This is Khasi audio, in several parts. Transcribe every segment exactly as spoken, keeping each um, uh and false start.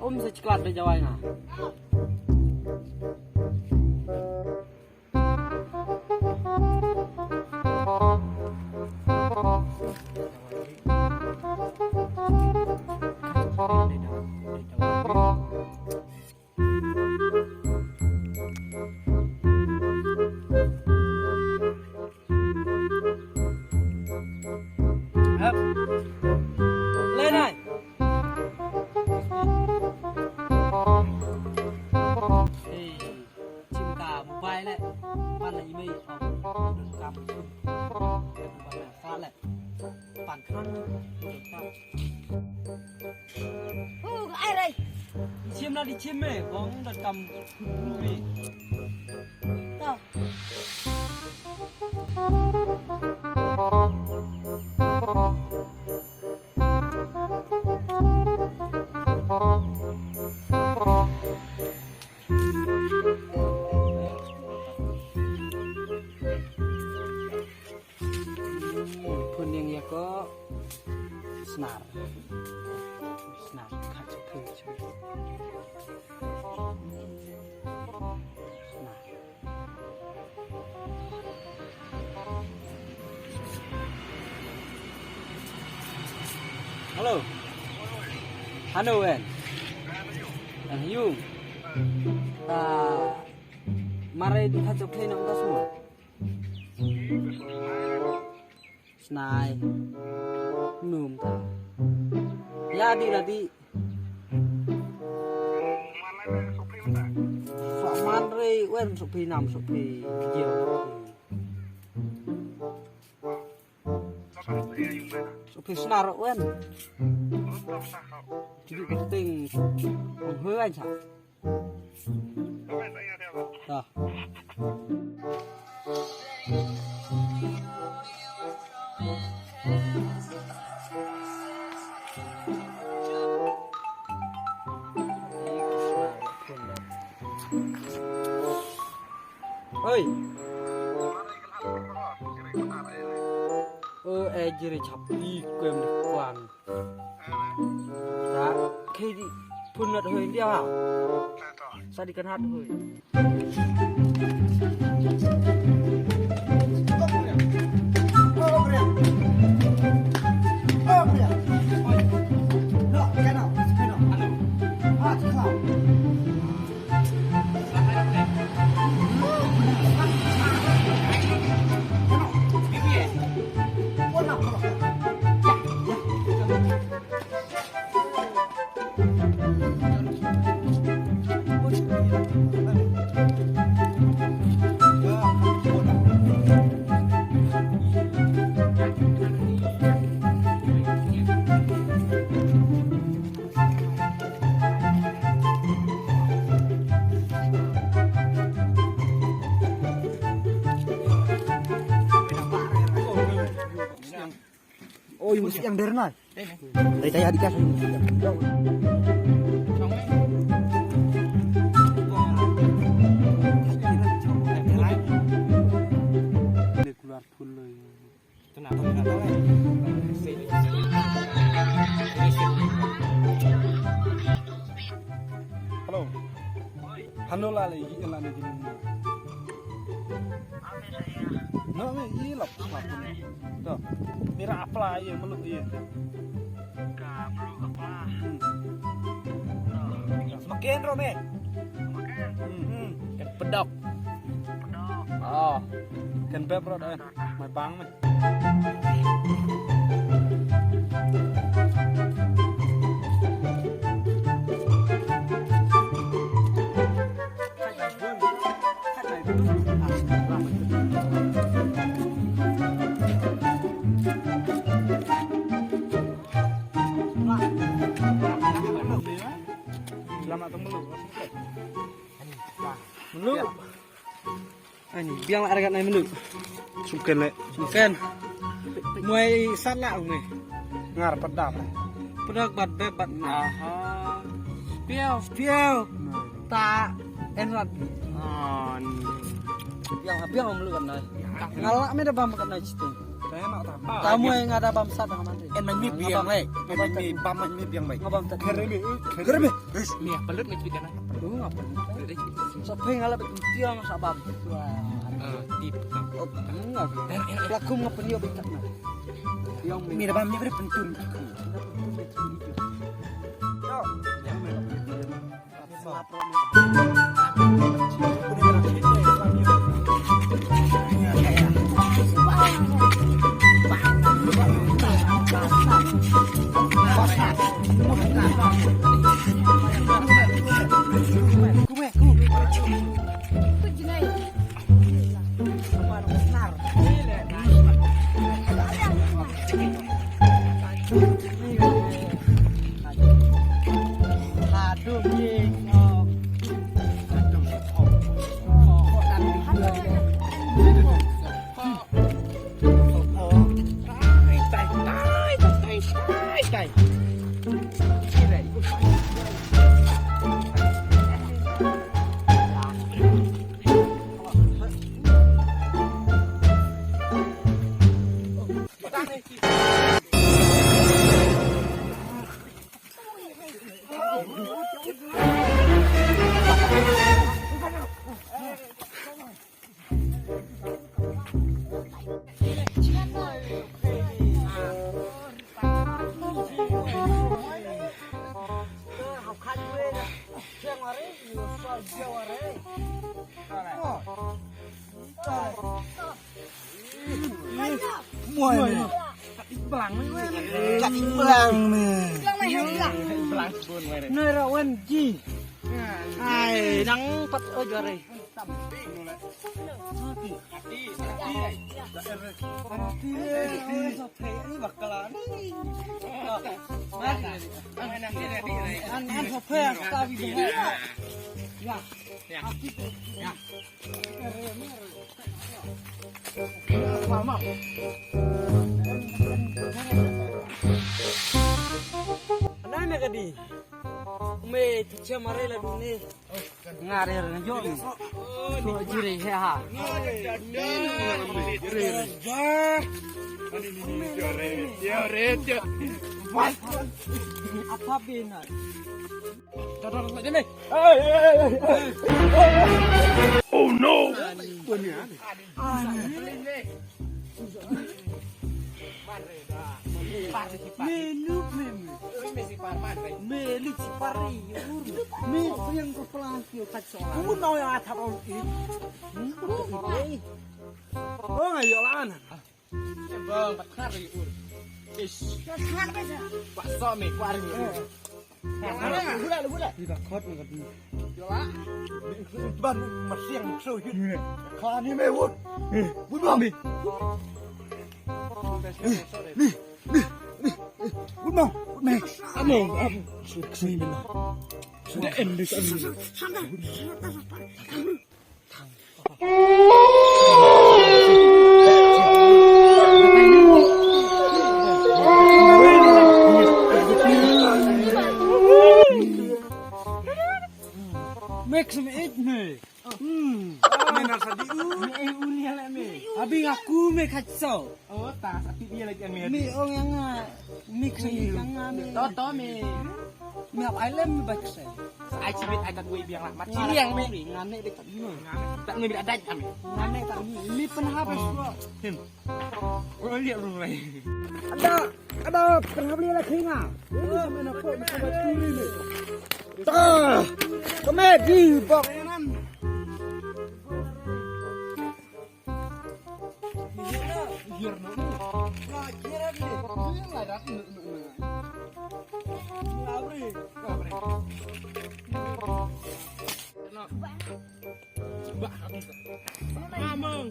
Um sa chiklat da jawai nga. Hep. Lenai. Hey, chim ka mobile le. Pan la email. Oh, dun kam. Dun kam sa le. Pan khang. Dun kam. Uh, ai rai. Chim na di chim me. Bong dun kam. Movie. To. Phone ïa ko Snar. Snar, kha chok kha chok. Snar. Hello. Hano wen. Ang yung. Ah, mare di kha chok kha nang ta semua. Snai. Num ta. Ya di la di. Sa man re wen sophi nam sophi. Sophi snar wen. Jadi penting. Ong hoi aja. Dah. Oi. O, eh, jiri chapi kwem kwang. Ta, khei di phun lat hoi India ha. Sa di kan hat hoi. Oi, musik yang dari nai. Dari tadi adik kasih musik yang. Ini keluar full loh. Hello. Hano la le yi la ne jin. No me yi la pa. To. Mira apla ye melu ye. Ka melu apla. Semakin ro me. Semakin. Hmm. Kan pedok. Pedok. Oh. Kan beb ro eh. Mai bang me. Selamat temu. Melu. Ani biang la argat nai melu. Sumken le. Sumken. Muai sat la ung ne. Ngar pedap. Pedap bat beb bat na. Aha. Piau. Piau. Ta en rat. Ani. Biang biang melu kan nai. Ngal la me da bam kan nai chiting. Tamu nga da bam sat nga mandi. En man mi biang lai. Nga bam mi bam man mi biang mai. Nga bam tat. Kere mi. Kere mi. Ni apa lut ni cerita na? Lu ngapa? Lut ni cerita. So peng ala bet tiang sa bam. Wah. Eh, tip. Oh, enggak. Pelakum ngapa ni obat tak na? Yang mi da bam ni beri pentun. Yo. Muai me. Kat iblang me. Kat iblang me. Iblang bun me. Nai rawan ji. Ai, dang pat o jare. Nai me kadi. Me tu che mare la dune. Nga re re jong. So jire he ha. Apa bina? Oh no! Menu menu. Meli sipari. Me yang ko pelang kio kaco. Ku no ya thap on it. Oh ngayo lan. Bang pathar ri ur. Ish. Paso me kwar ri. Gula gula. Ida khot me kadi. Yola. Ban masiang so yun. Khani me wut. Wut bang me. Ni ni ni. Wut bang. Me. Amo. Sui me. Sudah em de. Make some egg me. Hmm. Me na sa di u. Me e u ni ala me. Abi aku me kacau. Oh, ta sa ti dia lagi me. Me ong yang ah, make some egg yang ah me. Toto me. Me ap ailem me baca. Ai cibit ai tat wei biang lah. Mat ciliang me. Ngane dek tat ni. Tak me bila dai kami. Ngane tat ni. Me pernah habis kok. Him. Ada ada pernah beli lagi nggak? Ini sama nak kok bisa buat kuri ni. Ta. Kemedi bok. Bah Hadi. Amang.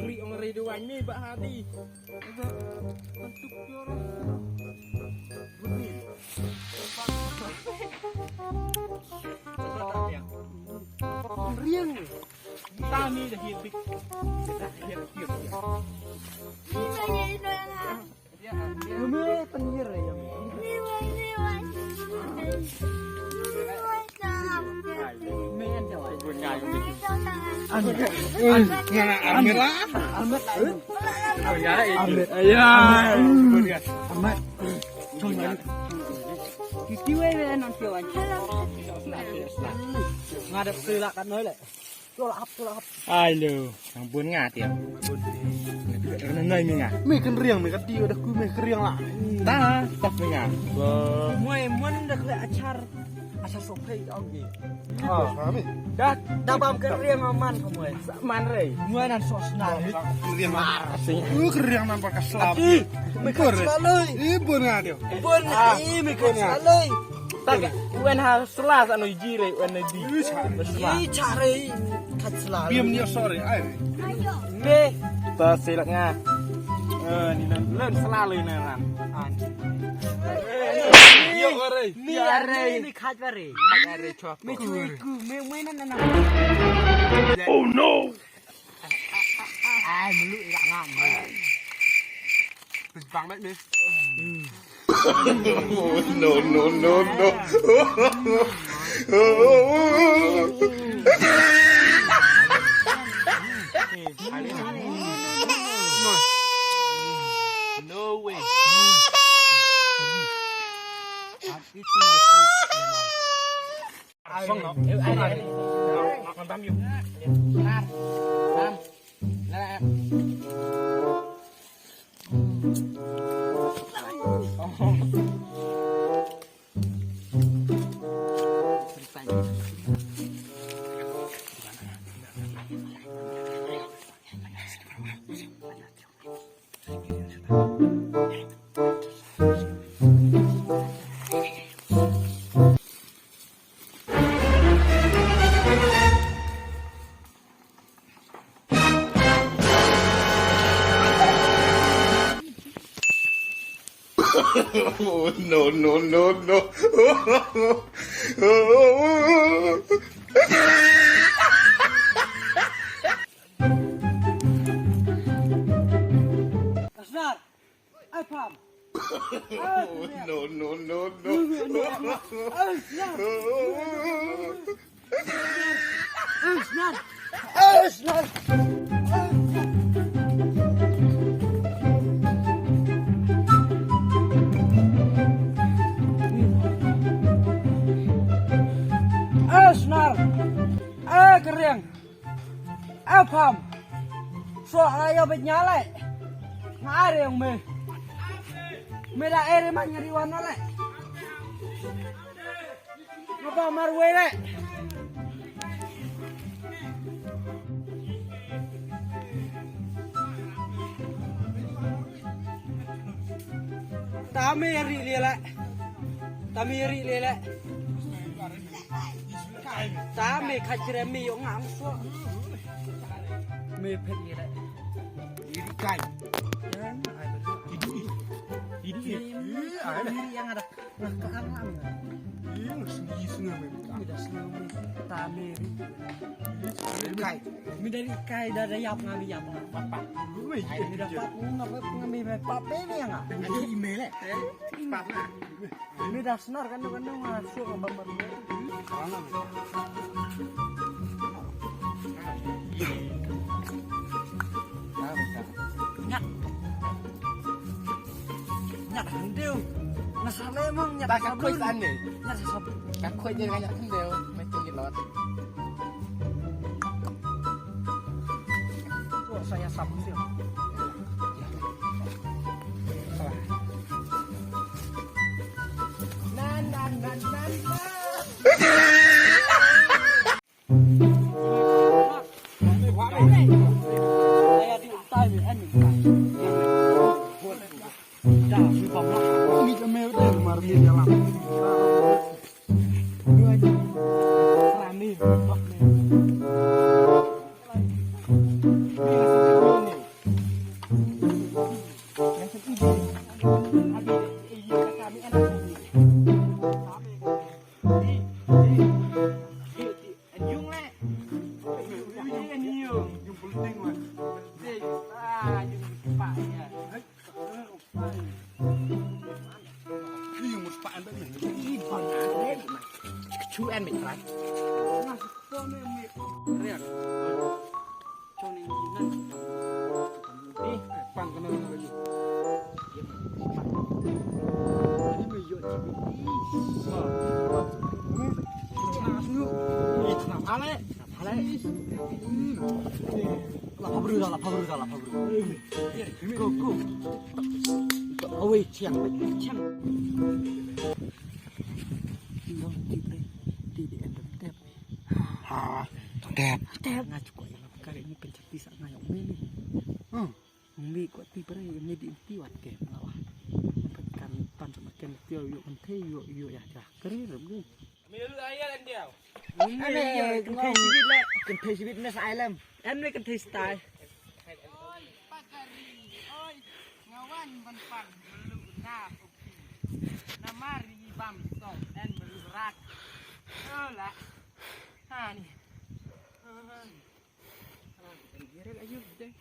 Ri ong ri duan ni Bah Hadi. Bentuk dia orang. Riang. Tami dah hidup. Dah hidup. Ini lagi ini yang Yumi penir ya. Men jawab. An, an, nga Armet lah. Armet. Oh, ya, eh. Armet. Ya. Armet. Cong ya. Kiki wei wei non kio an. Ngadep sila kat noi le. Tolak hap, tolak hap. Ai lo, yang bun nga tiap. Bun. Kena noi mi nga. Mi kynriang mi kat dio dah ku mi kynriang lah. Ta, tak mi nga. Muai mun dah kena acar. Acar sopai ong ni. Ah, kami. Dah, dah bam kynriang man ka muai. Man rei. Muai nan sok sna. Kynriang mar. Sing. Uh, kynriang nan pakai selap. Ih, mi kat selalu. Ih, bun nga dio. Bun, ih, mi kat selalu. Tak, wen ha sela sa no ji re, wen na di. Ih, cha re. Ih, cha re. Kat sela. Biam ni sorry, ai. Be. Ta selak nga. Eh, ni nan len sela le nan nan. An. Yo are. Mi are. Mi kat bare. Kat are chop. Mi chui ku, mi mi nan nan. Oh no. Ai, melu ira ngam. Bang baik ni. No, no, no, no. No way. I'm eating the food, you know. No, no, no, no. Asnar. Ai pam. No, no, no, no. Asnar. Asnar. Asnar. Asnar. Ai keriang. Ai pam. So ayo bet nyalai. Nga are ong me. Me da ere man nyari wan nalai. Ngapa marwei le? Tami ri le le. Tami ri le le. Tami kachre mi yo ngam so. Mi phet le le. Iri kai. Iri. Iri. Iri yang ada. Nga ka ang ang. Ih, nga sngi sngi me. Kami dah sngi me. Tami ri. Kai. Mi dari kai dah dah yap ngami yap. Papa. Lu me. Ai, mi dah pap ngam apa ngami me pap me me nga. Ada email eh. Pap na. Mi dah snar kan kan nga su ngam bambar. Nyat. Nyat hyndew. Nga sa leh mong nyat. Ba ka sabun. Khoi sa ne. Nyat sa sabun. Ka khoi je nga nyat hyndew. Mai tu ki lot. Oh, saya sabun dia. Nan nan nan nan nan. La phabru da, la phabru da, la phabru. Go, go. Away, chiang, chiang. Ti dong, ti pre, ti di em dong tep. Ha, dong tep. Tep. Nga cukup yang kare ni pencet bisa nga yang meli. Hmm. Meli kuat ti pre, meli di ti wat ke, malah. Kan pan sama ken ti yo kan te yo yo ya ya. Kare rum ni. Ame, kynthei shibit le, kynthei shibit ne sa ai lem. Em ne kynthei stai. Oi, pagari, oi, nga wan ban pan belu na kopi. Namar i bam song, en belu rat. Ola. Ha ni. Ha ni. Ha ni, ayu deh.